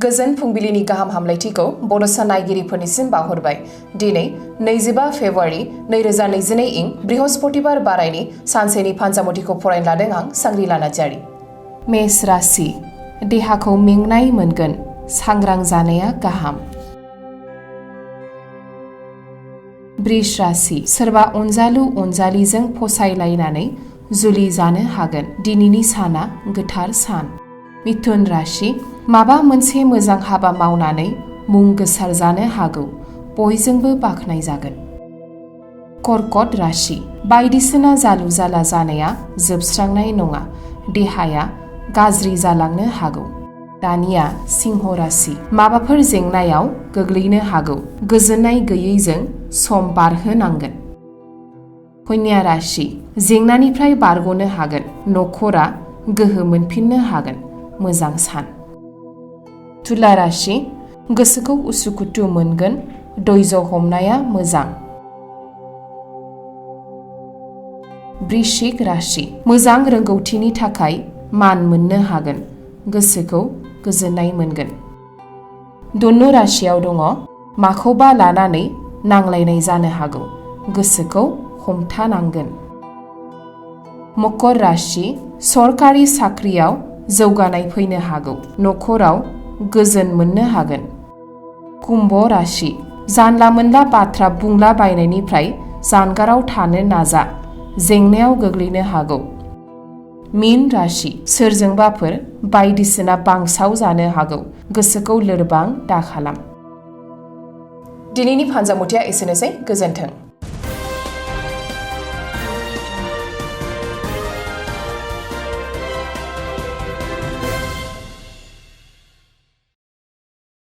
गोजोन फुंबिलिनि गाहाम हामलायथिखौ बड'सा नायगिरिफोरनिसिम बावहरबाय। दिनै 25 फेब्रुवारि 2022 इं बृहस्पतिबार बारायनि सानसेनि फानजामुथिखौ फरायनो लादों आं सांग्रिला नार्जारि। मेष राशि, देहाखौ मेंनाय मोनगोन, सांग्रां जानाया गाहाम। वृष राशि, सोरबा अनजालु अनजालिजों फसायलायनानै जुलि जानो हागोन। दिनैनि साना गोथार सान। मिथुन राशि, माबा मोनसे मोजां हाबा मावनानै मुं गोसार जानो हागौ, बयजोंबो बाख्नाय जागोन। कर्कट राशि, बायदिसिना जालु जाला जानाया जोबस्रांनाय नङा, देहाया गाज्रि जालांनो हागौ। दानिया सिंह राशि, माबाफोर जेंनायाव गोग्लैनो हागौ, गोजोननाय गैयैजों सम बारहोनांगोन। कन्या राशि, जेंनानिफ्राय बारग'नो हागोन, नखरा गोहो मोनफिननो हागोन, मोजां सान। तुला राशि, गोसोखौ उसुखुथु मोनगोन, धैर्य हमनाया मोजां। वृश्चिक राशि, मोजां रोंगौथिनि थाखाय मान मोननो हागोन, गोसोखौ गोजोननाय मोनगोन। धनु राशियाव दङ, माखौबा लानानै नांलायनाय जानो हागौ, गोसोखौ हमथानांगोन। मकर राशि, सरकारि साख्रियाव जौगानाय फैनो हागौ, नखराव गोजोन मोननो हागोन। कुम्भ राशि, जानला मोनला बाथ्रा बुंलाबायनायनिफ्राय जानगाराव थानो नाजा, जेंनायाव गोग्लैनो हागौ। मीन राशि, सोरजोंबाफोर बायदिसिना बांसाव जानो हागौ, गोसोखौ लोरबां दाखालाम। दिनैनि फानजामुथिया एसेनोसै, गोजोन्थों।